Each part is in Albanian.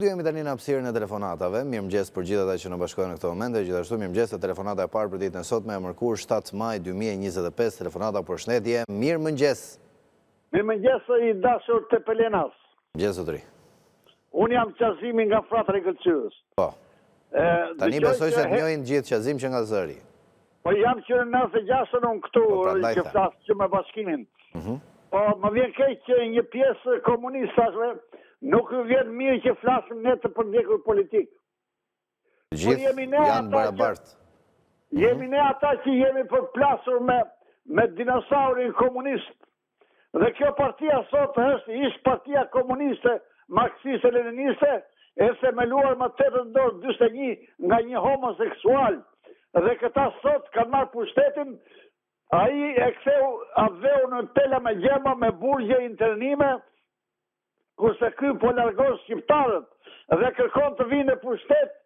Jemi tani në hapësirën e telefonatave. Mirëmëngjes për gjithë ata që na bashkohen në këto momente. Gjithashtu mirëmëngjes te telefonata e parë për ditën e sotme, e mërkurë 7 maj 2025, telefonata përshëndetje. Mirëmëngjes. Mirëmëngjes i dashur Tepelenas. Mëngjes zotëri. Unë jam Qazimi nga Fratri i Këlcyrës. Po. Tani besoj se të njohin gjithë Qazim që nga zëri. Po jam që në 96-ën unë këtu po, që flas që me bashkimin. Mhm. Po më vjen keq që një pjesë komunistave nuk ju vjen mirë që flasim ne të përndjekur politik. Po gjithë jemi ne janë barabartë. Mhm. Jemi ne ata që jemi përplasur me me dinosaurin komunist. Dhe kjo partia sot është ish partia komuniste, marksiste leniniste, e themeluar më 8 nëntor 41 nga një homoseksual. Dhe këta sot kanë marrë pushtetin, ai e ktheu atdheun në tela me gjemba, me burgje, internime, kurse ky po largon shqiptarët dhe kërkon të vijë në pushtet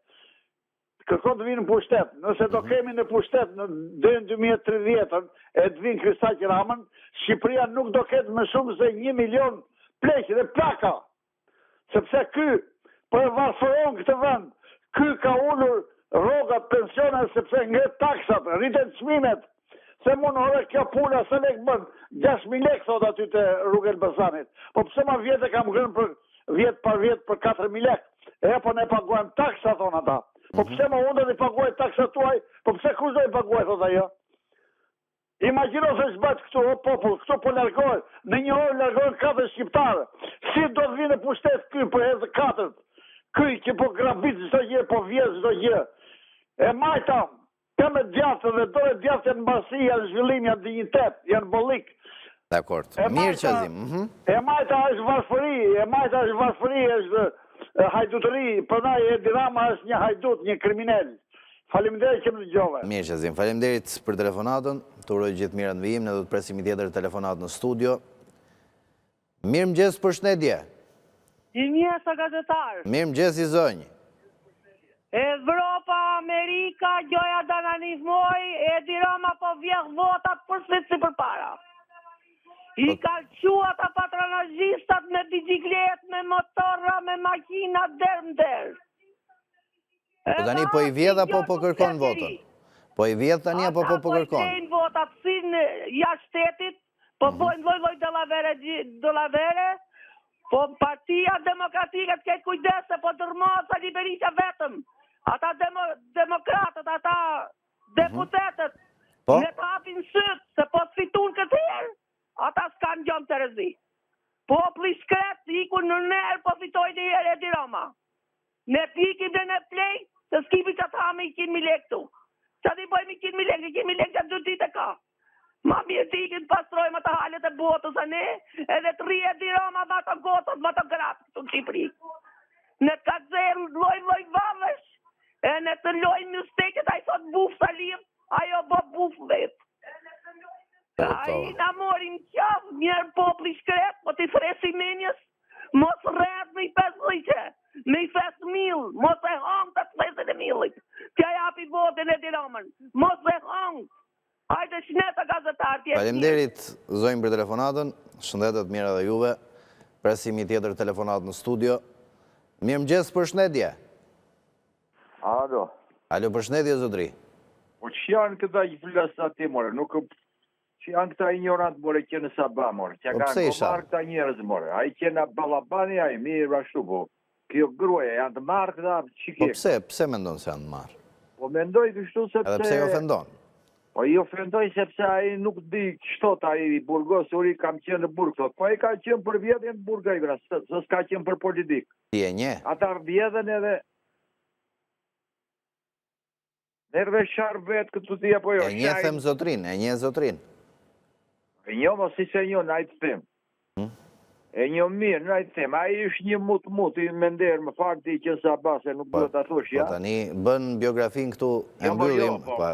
Kërkon të vijë në pushtet. Nëse do mhm. kemi në pushtet në deri në 2030-ën e të vinë Kristaq Ramën, Shqipëria nuk do ketë më shumë se 1 milion pleq dhe plaka. Sepse ky po e varfëron këtë vend. Ky ka ulur rrogat, pensionet sepse ngre taksat, rriten çmimet. Se mund ore kjo pula sa lek bën, 6.000 lek thot aty te rruga e Elbasanit. Po pse ma vjet e kam ngrënë për vjet parvjet për 4.000 lek. E po ne paguajmë taksa thon ata. Po mhm. pse më unë do t'i paguaj taksat tuaj? Po pse kush do i paguaj thot ajo? Imagjino se ç'bëhet këtu, o popull, këtu po largohen, në një orë largohen katër shqiptarë. Si do të vinë në pushtet ky për herë të katërt? Ky që po grabit çdo gjë, po vjedh çdo gjë. E majta, Këmbë e djathtë dhe dorë e djathtë janë mbarësi, janë zhvillim, janë dinjitet, janë bollik. Dakord. Mirë Qazim. Mhm. E majta është varfëri, e majta është varfëri, është hajdutëri, prandaj Edi Rama është një hajdut, një kriminel. Faleminderit që më dëgjove. Mirë Qazim, faleminderit për telefonatën. Të uroj gjithë të mirat në vijim, ne do të presim një tjetër telefonatë në studio. Mirëmëngjes përshëndetje. Mirëmëngjes o gazetar. Mirëmëngjes i zonjë. Evropa, Amerika, gjoja do na ndihmoj, Edi Rama po vjedh votat përsëri si përpara. I po- ka çu ata patronazhistat me biçikletë, me motorra, me makina derë më derë. Po tani po i vjedh apo po kërkon votën? Po i vjedh tani apo po po kërkon? Ata po i blejnë votat si në jashtë shtetit, Po mhm. bojnë lloj lloj dallavere, dallavere, po partia demokratike të ketë kujdes se po dërrmohet Sali Berisha vetëm. Ata demo, demokratët, ata mhm. deputetët, po? le të hapin sytë se po s'fitun këtë herë, ata s'kanë gjo në terezi. Populli i shkretë, iku në nerë, po fitoi një herë Edi Rama. Ne të ikim dhe ne plej, se s'kemi ça të hamë 100.000 lekë këtu. Ça t'i bëjmë 100.000 lekë, 100.000 lekë gjatë dy ditë e ka. Ma mirë të ikim të pastrojmë ato halet e botës a ne, edhe të rrijë Edi Rama me ato gocat, me ato gratë këtu në Shqipëri. Ne të ka zerë lloj lloj vallesh, e ne të lojmë mystekët, ai thot buf Sali, ajo bo buf vetë. Ai na mori në qafë, mjerë populli i shkretë, po t'i thresi menjes, Mos rreth me i pesëdhjetë, me i fes mill, mos e hangtë atë thesin e millit. T'ja japi votën Edi Ramën. Mos e hangtë. Hajde shnet o gazetar ti. Faleminderit zonjë për telefonatën. Shëndet e të mira dhe juve. Presim një tjetër telefonatë në studio. Mirëmëngjes, përshëndetje. Alo. Alo, përshëndetje zotëri. Po ç'janë këta që flasin aty more, nuk Ç'janë këta injorantë more që në sabah more, që po kanë marrë këta njerëz more, ai që na ballabani ai, mirë ashtu po, kjo gruaja janë të marrë këta, ç'i ke? Po pse, pse mendon se janë të marrë? Po mendoj kështu sepse... Edhe pse i ofendon? Po i ofendoj sepse ai nuk di ç'thot ai i burgosuri kam qenë në burg thot, po ai ka qenë për vjedhje në burg ai gra, se s'ka qenë për politikë. Ti e njeh? Ata vjedhën edhe Merr vesh çfarë vet këtu ti apo jo? E njeh them zotrin, e njeh zotrin. E njoh mos si s'e njoh, naj të them. Hmm? E njoh mirë, naj të them. Ai është një mut mut i me nder, më fal ti që sa base, nuk po, duhet ta thosh, ja. Po tani bën biografinë këtu e jo, po, jo, mbyllim, po. Pa.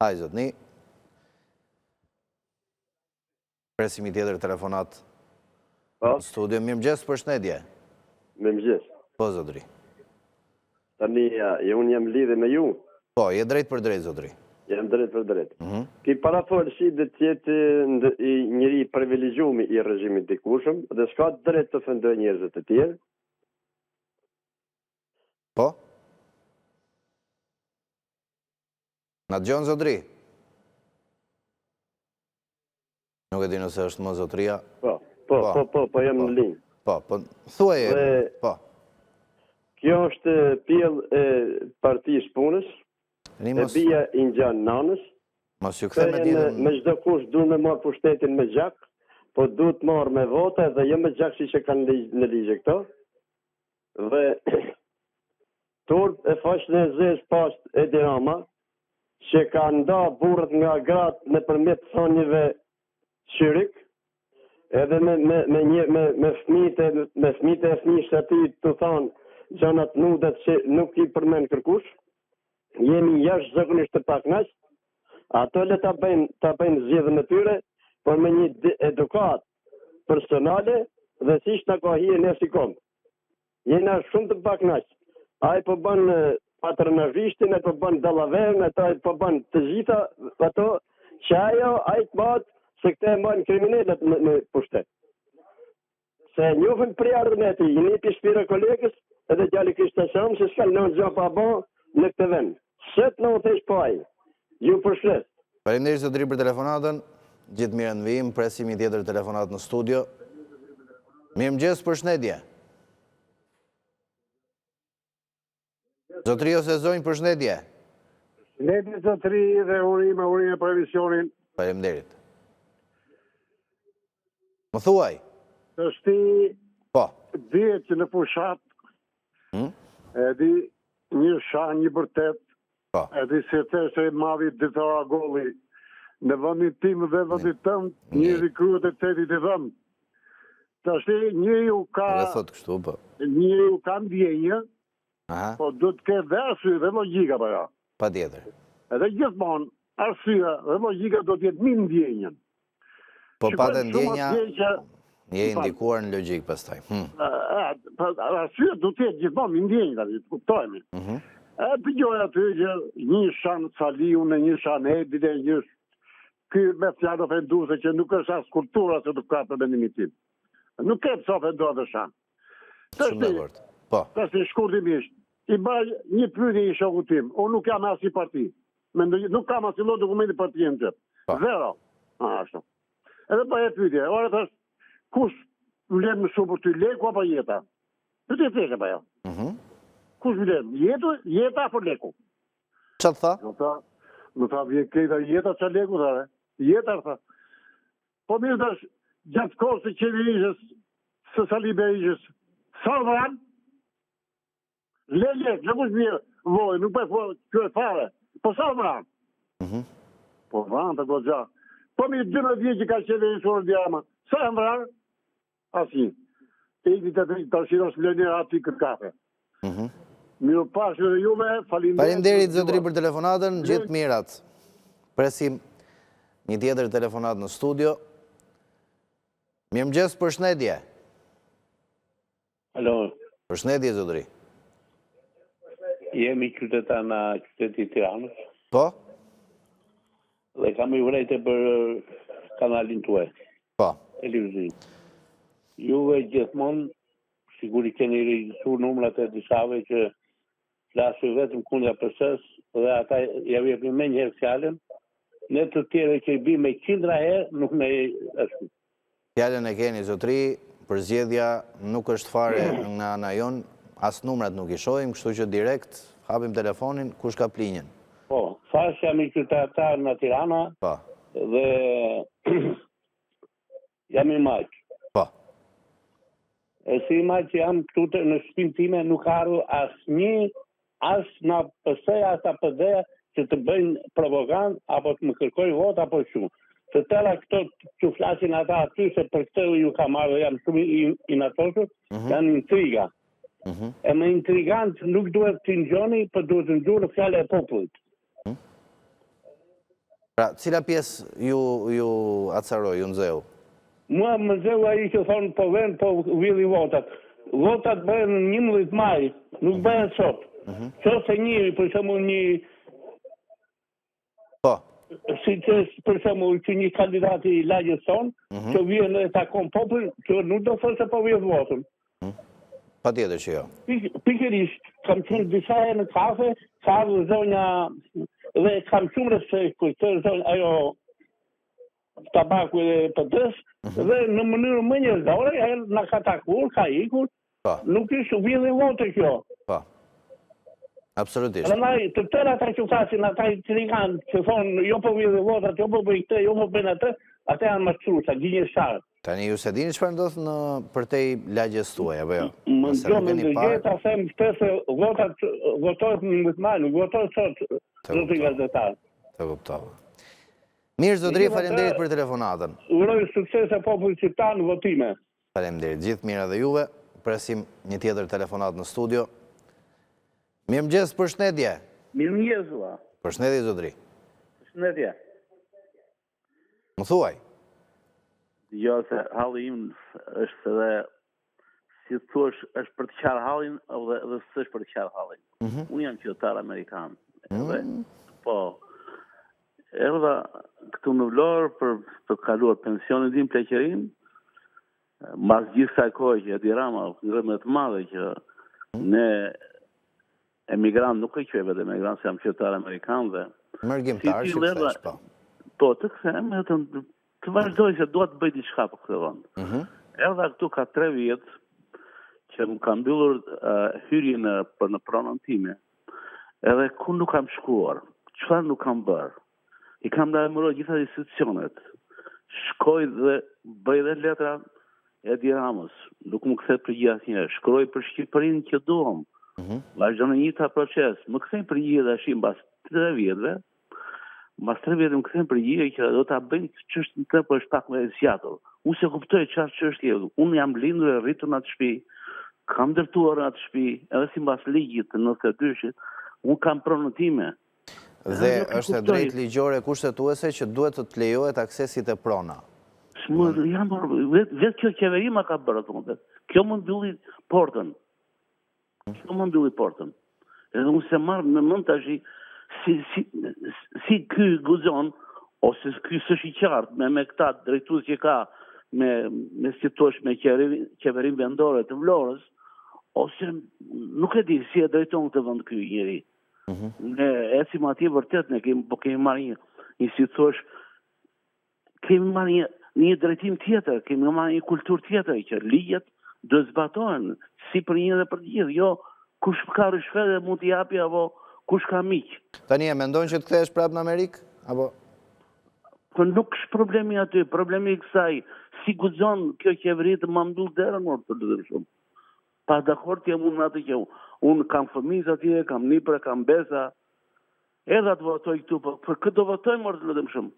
Haj zotni. Presim një tjetër telefonatë po. në studio. Mirëmëngjes, përshëndetje. Mirëmëngjes. Po, zotëri. Tani, ja, unë jam lidhje me ju. Po, je drejtpërdrejt, zotëri. Jam drejtpërdrejt. Mm -hmm. Ky parafolësi do të jetë i njeri i privilegjuar i regjimit dikurshëm dhe s'ka drejt të ofendojë njerëzit e tjerë. Na dëgjon zotëri? Nuk e di nëse është më zotëria. Po, po, po, po, po, po jam në linjë. Po, po, thuaje, po. Kjo është pjellë e partisë punës, e bija i ngjan nanës, Mos ju kthe me ditën. Me çdo kusht duhet me marrë pushtetin me gjak, po duhet marrë me vota dhe jo me gjak siç e kanë në ligje këto. Dhe turp e faqen e zezë pastë Edi Rama, që ka nda burrat nga gratë nëpërmjet thonjve çyryk, edhe me me me një me me fëmijët e me fëmijët e fëmijës së tij tu thanë gjanat nudet që nuk i përmend kërkush. Jemi jashtëzakonisht të pakënaqur. Ato le ta bëjnë ta bëjnë zgjedhjen e tyre, por me një edukatë personale dhe siç na ka hije ne si komb. Jena shumë të pakënaqur. Ai po bën patronazhistin, ai po bën dallaveren, ai po bën të gjitha ato që ajo ai të mat se këtë e mbajnë kriminelët në, në pushtet. Se e njohim prejardhjen e tij, i nipi Spiro Kolekës edhe djali Kristaq Ramës se s'ka lënë gjë pa bë në këtë vend. Sot na udhëheq po ai. Ju përshëndes. Faleminderit zotëri për telefonatën. Gjithë të mirat në vijim, presim një tjetër telefonatë në studio. Mirëmëngjes, përshëndetje. Zotëri ose zonjë, përshëndetje. Përshëndetje zotëri dhe urime, urime për emisionin. Faleminderit. Më thuaj. Tashti po. Dihet që në fushatë, hmm? e di një shan, një bërtet, po. e di si e thashte i madhi Dritëro Agolli, në vendin tim dhe vendin tënd, njeri kruhet e tetit i dhëmb. Tashti njeriu ka... Dhe thot kështu, po. Njeriu ka ndjenjë, Po duhet të ketë dhe arsye dhe logjikë apo jo? Patjetër. Edhe gjithmonë arsyeja dhe logjika do të jetë mbi ndjenjën. Po pate ndjenja, je i ndikuar në logjikë pastaj. Hmm. Po, arsyeja do të jetë gjithmonë mbi ndjenjën, tani të kuptohemi. Mhm. E dëgjoj aty që një shan Saliun e një shan Edin e një ky me fjalë ofenduese që nuk është as kultura se nuk ka për mendimin tim. Nuk ke pse ofendon dhe shan. Shumë dakord. Po. Tashti shkurtimisht, i bëj një pyetje një shokut tim. Unë nuk jam asnjë parti. Mendoj, nuk kam asnjë lloj dokumenti partie në xhep. Po. Zero. Ah, ashtu. Edhe bëj e pyetje. Ore thash, kush vlen më shumë për ty, leku apo jeta? Pyetje thjesht apo jo? Mhm. Kush vlen, jetu, jeta apo leku? Ça të tha? Më tha, më tha vjen keq jeta ça leku tha. Jeta tha. Po mirë tash, gjatë kohës së qeverisjes së Sali Berishës, sa vranë? Le, le, le kush mirë, voj, nuk po e po e fare. Po sa vranë? Mm Po vranë të goxha. Po mirë, 12 vjet që ka qeverisur Edi Rama, sa janë vrarë? Asnjë. Edi të të të të është lënjë aty këtë kafe. Mm Mirupafshim edhe juve, faleminderit. Faleminderit zotëri për telefonatën, gjithë të mirat. Presim një tjetër telefonatë në studio. Mirëmëngjes, përshëndetje. Alo. Përshëndetje zotëri. Jemi qytetar nga qyteti i Tiranës. Po? Dhe kam një vërejtje për kanalin tuaj. Po. Televizion. Juve gjithmonë sikur i keni regjistruar numrat e disave që flasin vetëm kundra PS-së dhe ata ja u jepni menjëherë fjalën, ne të tjerëve që i bim me qindra herë nuk na ashtu. Fjalën e keni zotëri, përzgjedhja nuk është fare nga ana jonë, as numrat nuk i shohim, kështu që direkt hapim telefonin, kush kap linjën. Po, thashë jam një qytetar nga Tirana po. dhe Jam i majtë. Po. E si i majtë që jam këtu të, në shtëpinë time nuk ka ardhur asnjë as nga PS-ja as nga PD-ja që të bëjnë propagandë apo të më kërkojnë votë apo kështu. Të tëra këto që flasin ata aty se për këtë ju kam marrë dhe jam shumë i inatosur, mm -hmm. janë intriga. Mm -hmm. E me intrigant nuk duhet të ngjoni, por duhet të ngjuar fjalën e popullit. Pra, cila pjesë ju ju acaroi, ju nxeu? Mua më nxeu ai që thonë po vjen po vjedhin votat. Votat bëhen në 11 maj, nuk bëhen sot. Mhm. Qoftë se një, për shembull një Po. Si që për shembull që një kandidat i lagjes sonë, mhm. që vjen dhe takon popullin, që nuk do thotë se po vjedh votën. Patjetër që jo. Pikërisht, kam qenë disa herë në kafe, ka ardhur zonja Dhe kam shumë respekt për këtë zonjë ajo Tabaku e PD-s mhm. dhe në mënyrë më njerëzore ajo na ka takuar, ka ikur. Po. Nuk ishte vjedhje vote kjo. Po. Absolutisht. Prandaj të tërë ata që flasin, ata intrigantë që thonë jo po vjedhin votat, jo po bëjnë këtë, jo po bëjnë atë, ata janë mashtrues, gënjeshtarë. Tani ju s'e dini çfarë ndodh në përtej lagjes tuaj apo jo? Më dëgjo, më dëgjo ta them këtë se votat votohet në 11 maj, nuk votohet sot zoti gazetar. Të kuptova. Mirë zotëri, faleminderit për telefonatën. Uroj suksese popullit shqiptar në votime. Faleminderit. Gjithë të mirat dhe juve. Presim një tjetër telefonatë në studio. Mirëmëngjes, përshëndetje. Mirëmëngjes, vëlla. Përshëndetje zotëri. Përshëndetje. Më thuaj. Jo, se halli im është edhe si të thuash, është për të qarë hallin dhe edhe s'është për të qarë hallin. Mm -hmm. Unë jam qytetar amerikan. Edhe, mm -hmm. Po, erdha këtu në Vlorë për të kaluar pensionin tim pleqërinë, mbas gjithë kësaj kohe që Edi Rama ngre me të madhe që mhm. ne Emigrant, nuk e quaj veten emigrant, se jam qytetar amerikan dhe... Mërgimtar që kthehesh, po. Po, të kthehem, të, të vazhdoj se dua të bëj diçka për këtë vend. Mm -hmm. Erdha këtu ka tre vjet që më ka mbyllur uh, hyrjen në, për në pronën time. Edhe ku nuk kam shkuar, çfarë nuk kam bërë. I kam lajmëruar gjitha institucionet. Shkoj dhe bëj dhe letra Edi Ramës, nuk më kthen përgjigje asnjëherë. Shkruaj për Shqipërinë që duam. Mm -hmm. Vazhdon e njëjta proces. Më kthejnë përgjigje tash mbas 3 vjetëve. Mbas 3 vjetëve më kthejnë përgjigje që do ta bëjnë çështjen të po është pak më e zgjatur. Unë s'e kuptoj çfarë çështje. Unë jam lindur e rritur në atë shtëpi. Kam ndërtuar në atë shtëpi, edhe sipas ligjit të 92-shit, unë kam pronën time. Dhe është e drejtë ligjore kushtetuese që duhet të të lejohet aksesi te prona. S'më, jam, vetë vet kjo qeveri ma ka bërë atë vetë. Kjo më mbylli portën. Kjo më mbylli portën. Edhe unë s'e marr me mend tash si si si ky guxon ose ky s'është i qartë me me këta drejtues që ka me me si thosh me qeverinë qeverinë vendore të Vlorës ose nuk e di si e drejton këtë vend ky njeri. Mhm. Ne ecim atje vërtet, ne kemi, po kemi marrë një, një si thosh, kemi marrë një, një drejtim tjetër, kemi marrë një kulturë tjetër, që ligjet do zbatohen, si për një dhe për të gjithë, jo kush ka ryshfet dhe mund t'i japi, apo kush ka miq. Tani e mendon që të kthehesh prapë në Amerikë? Apo? Po nuk është problemi aty, problemi i kësaj, si guxon kjo qeveri të ma mbyllë derën, mor të lutem shumë. Pa dakord jam unë me atë që unë kam fëmijë atje, kam nipër, kam mbesa. Erdha të votoj këtu, po për kë do votoj mor të lutem shumë.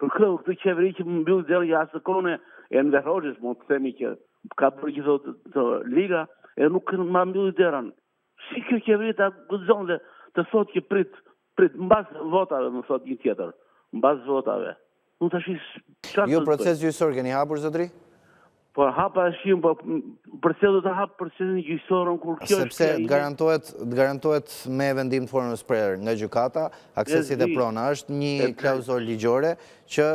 Për kë këtë qeveri që më mbyll derën ja as në kohën e Enver Hoxhës, mund të themi që ka bërë gjithë të, të liga, e nuk ma mbylli derën. Si kjo qeveri ta guxon dhe të thotë që prit, prit mbas votave, më thotë një tjetër, mbas votave. Unë tash çfarë Ju proces gjyqësor keni hapur zotëri? Po hapa është shumë, po përse do të hap procesin gjyqësor kur kjo është Sepse të garantohet, të garantohet me vendim të formës prerë nga gjykata, aksesi te prona është një klauzolë ligjore që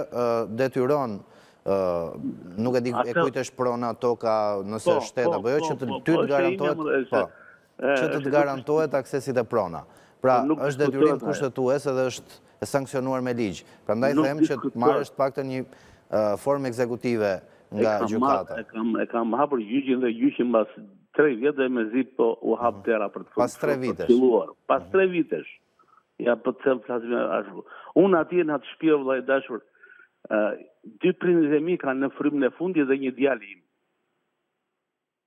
detyron nuk e di e kujt është prona, toka, nëse po, është shtet po, apo jo, po, që të ty të garantohet, po, që të të garantohet aksesi te prona. Pra, është detyrim kushtetues edhe është e sanksionuar me ligj. Prandaj them që të marrësh të paktën një formë ekzekutive nga gjykata. E kam e kam hapur gjyqin dhe gjyqin mbas 3 vjetëve mezi po u hap mhm. dera për të Pas 3 vitesh. Filluar. Pas 3 mhm. vitesh. Ja po të them flasim ashtu. Unë atje në atë shtëpi vëlla i dashur, dy prindërit e mi kanë lënë frymën e fundit dhe një djalë im.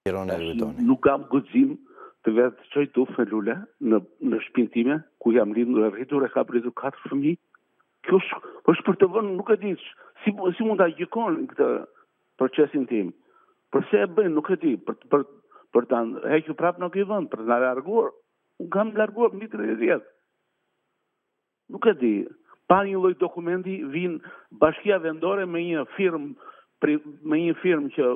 Tirone e kujtoni. Nuk kam guxim të vetë të çoj tufë me lule në në shtëpinë time ku jam lindur e rritur e kam rritur katër fëmijë. Kjo është, është për të vënë, nuk e di si si mund ta gjykon këtë procesin tim. Përse e bëjnë, nuk e di, për për për ta hequr prapë nga ky vend, për të na larguar. Unë kam larguar mbi 30 vjet. Nuk e di. Pa një lloj dokumenti vijnë bashkia vendore me një firmë me një firmë që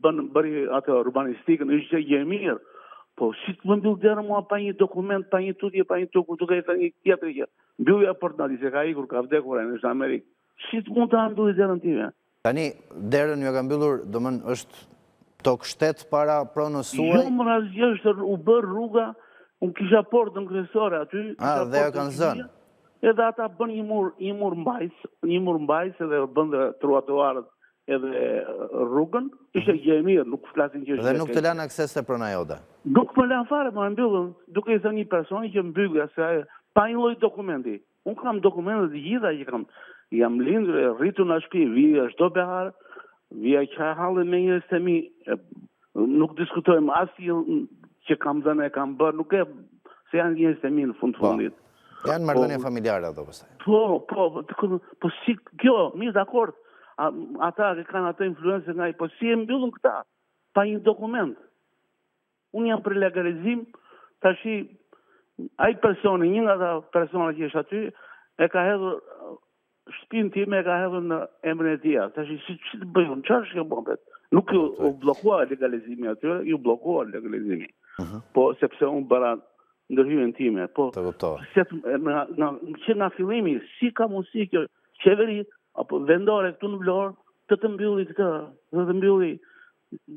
bën bëri atë urbanistikën, është gjë e mirë. Po si të më mbyll derën mua pa një dokument, pa një tutje, pa një tuku, duke i thënë një tjetër që mbyllja portën atij se ka ikur, ka vdekur ai është në Amerikë. Si të mund ta mbyllë derën time? Tani derën ju e ka mbyllur, domethënë është tokë shtet para pronës suaj? Jo, more asgjë është u bërë rruga, unë kisha portën kryesore aty, kisha portën. Ah, dhe e kanë zënë. Edhe ata bënë një mur, një mur mbajtës, një mur mbajtës edhe bënë dhe trotuarët edhe rrugën, ishte mhm. gjë e mirë, nuk flasim që është. Dhe nuk të lanë akses te prona jote. Nuk më lanë fare, më mbyllën, duke i thënë një personi që mbyllja se pa një lloj dokumenti. Unë kam dokumente të gjitha që kam jam lindur e rritur në shtëpi, vija çdo behar, vija qaj hallin me njerëz të mi, nuk diskutojmë asgjë që kam dhënë e kam bërë, nuk e se janë njerëz të mi në fund të po. fundit. Janë marrëdhënie po, familjare ato pastaj. Po, po, po, po si kjo, mirë dakord. Ata që kanë atë influencë nga po si e mbyllën këta pa një dokument. Unë jam për legalizim, tashi ai personi, një nga ata persona që është aty, e ka hedhur shtëpinë time e ka hedhur në emrin e tij. Tashi si si të bëj unë, çfarë është kjo bombet? Nuk u, u bllokua legalizimi aty, iu bllokua legalizimi. Uh mhm. -huh. Po sepse unë bëra ndërhyrjen time, po. Të kuptoj. Se nga, nga që nga fillimi si ka mundësi kjo qeveri apo vendore këtu në Vlorë të të mbylli këtë, të të mbylli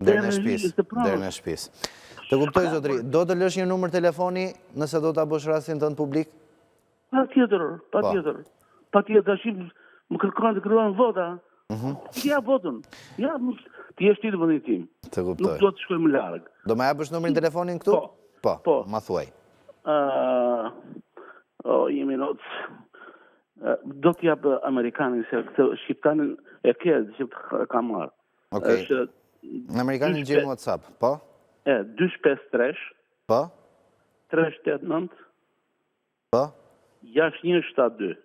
Derën e shtëpisë, derën e shtëpisë. Të kuptoj zotëri, do të lësh një numër telefoni nëse do ta bësh rastin tënd publik? Patjetër, po. patjetër. Patjetër, tashi më kërkojnë të kërkojnë vota. Mhm. Ja votën. Ja, ti je ti në vendin tim. Të kuptoj. Nuk do të shkoj më larg. Do ma japësh numrin telefonin këtu? Po. Po, po. ma thuaj. Ë, oh, një minutë. Do të jap amerikanin se këtë shqiptarin e ke që kam marrë. Okej. Është Në amerikanin gjej në WhatsApp, po? E, 253 Po? 379 Po? 6172.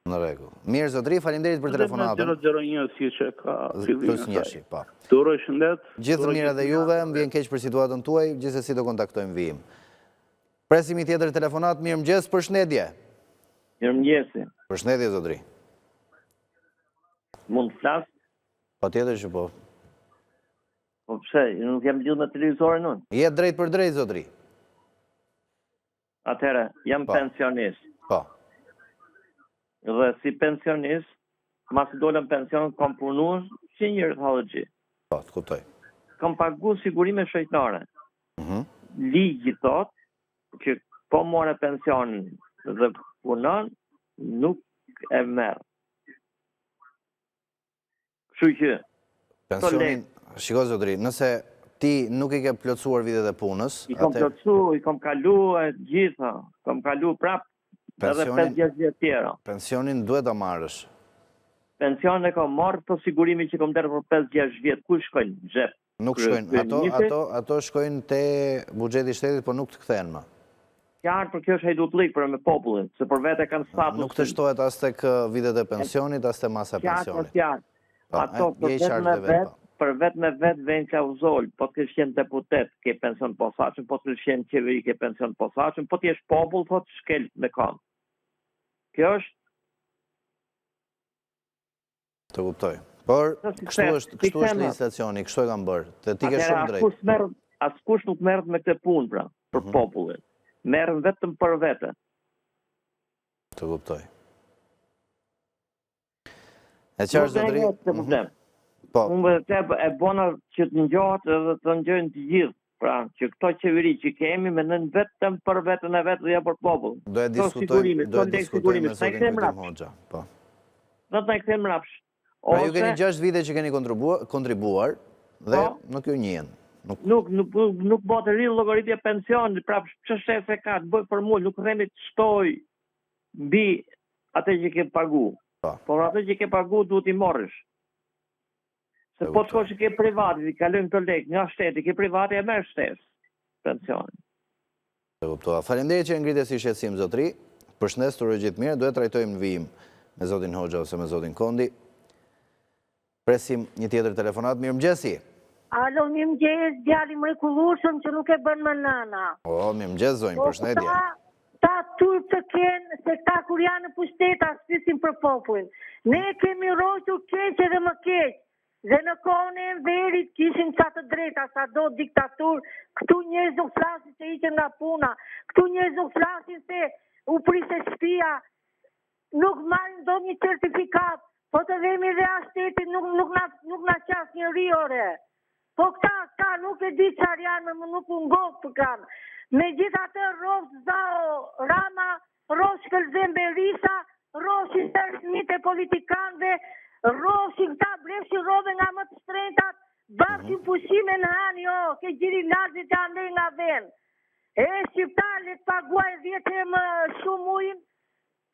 Në rregull. Mirë zotëri, faleminderit për telefonatën. 001 siç e ka fillimin. Plus njëshi, po. Të uroj shëndet. Gjithë të mirat dhe juve, më vjen keq për situatën tuaj, gjithsesi do kontaktojmë në vijim. Presim një tjetër telefonatë, mirëmëngjes, përshëndetje. Mirëmëngjesi. Përshëndetje zotëri. Mund të flas? Patjetër që po. Po pse, nuk jam lidhur me televizorin unë? Je drejtpërdrejt, zotëri. Atëherë, jam po. pensionist. Po. Dhe si pensionist, masi dola në pension, kam punu si njeri hallexhi. Po, të kuptoj. Kam pagu sigurime shoqnore. Mm -hmm. Ligji thot që po more pensionin dhe punon, nuk e merr. Kështu që Pensionin, shiko zotëri, nëse ti nuk i ke plotësuar vitet e punës, i kam plotësu, i kam kalu e gjitha, kam kalu prap edhe 5-6 vjet tjera. Pensionin duhet ta marrësh. Pensionin e kam marrë, po sigurimi që kam derdhur për 5-6 vjet, ku shkojnë? Në xhep. Nuk shkojnë, ato, ato, ato shkojnë te buxheti i shtetit, po nuk të kthehen më. Qartë, por kjo është hajdutllik për me popullin, se për vete kanë statusin. Nuk të shtohet as tek vitet e pensionit, as te masa e pensionit. Qartë, qartë. Po, ato për vetë me vetë, po. për vetë me vetë vejnë klauzolë, po të kesh qenë deputet, ke pension posaçëm, po të kesh qenë qeveri, ke pension posaçëm, po të jesh popull, thotë shkel me këmbë. Kjo është Të kuptoj. Por, kështu është, kështu është legjislacioni, kështu e kanë bërë. Dhe ti ke shumë drejt. Askush merret, askush nuk merret me këtë punë, pra, për mm -hmm. popullin. Merren vetëm për vete. Të kuptoj. E qartë zotëri? Nuk e mhm. Po. Unë vetë e bona që të ngjohet edhe të ngjojnë të gjithë. Pra, që këto qeveri që kemi mendojnë vetëm për veten e vet dhe jo për popullin. Do e diskutojmë, do e diskutojmë me zotin Kujtim Hoxha, po. Do të na kthejnë mbrapsht. Pra ju keni 6 vite që keni kontribuar dhe po. nuk ju njihen. Nuk nuk nuk nuk bëhet rillogaritje pensionit, pra ç'shtesë ka të bëj formulë, nuk themi të shtoj mbi atë që ke pagu. Po. Por atë që ke pagu duhet t'i marrësh. Se po të shkosh ke privati, i kalojnë këto lekë nga shteti, ke privati e merr shtesë pensionin. E kuptova. Faleminderit që e ngrite si shqetësim zotëri. Përshëndes, të uroj gjithë të mirën. Do e trajtojmë në vijim me zotin Hoxha ose me zotin Kondi. Presim një tjetër telefonatë. Mirëmëngjesi. Alo, mirëmëngjes, djalë i mrekullueshëm që nuk e bën më nëna. O, mirëmëngjes zonjë, po, përshëndetje. Ta turp të kenë se këta kur janë në pushtet as pyesin për popullin. Ne kemi rrojtur keq edhe më keq. Dhe në kohën e Enverit kishim ca të drejta, sado diktaturë, këtu njerëz nuk flasin se hiqen nga puna, këtu njerëz nuk flasin se u prishet shtëpia, nuk marrin dot një certifikatë, po të vemi dhe as shtetit nuk nuk na nuk na qas njeri ore. Po këta, këta nuk e di çfarë janë, më nuk u ngopë kanë. Megjithatë rroftë Zao Rama. Rroftë Shkëlzen Berisha, rrofshin tërë fëmijët e politikanëve, rrofshin këta blefshin rrobe nga më të shtrenjtat, bëfshin mhm. pushime në Han, jo, ke Gjiri i Lalzit e andej nga ven. E shqiptarët le të paguajnë 10 herë më shumë ujin,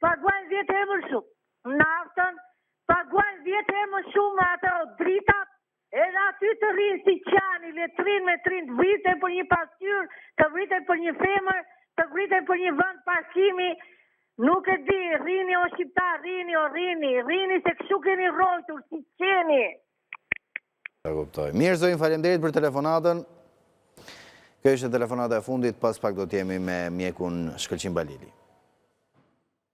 paguajnë 10 herë më shumë naftën, paguajnë 10 herë më shumë ato dritat, Edhe aty të rrinë si qeni, le të rrinë me të rrinë, të vriten për një pasqyrë, të vriten për një femër, të vriten për një vend parkimi, nuk e di, rrini o shqiptar, rrini o rrini, rrini se kështu keni rrojtur, si qeni. Ta kuptoj. Mirë zonjë, faleminderit për telefonatën. Kjo ishte telefonata e fundit, pas pak do të jemi me mjekun Shkëlqim Balili.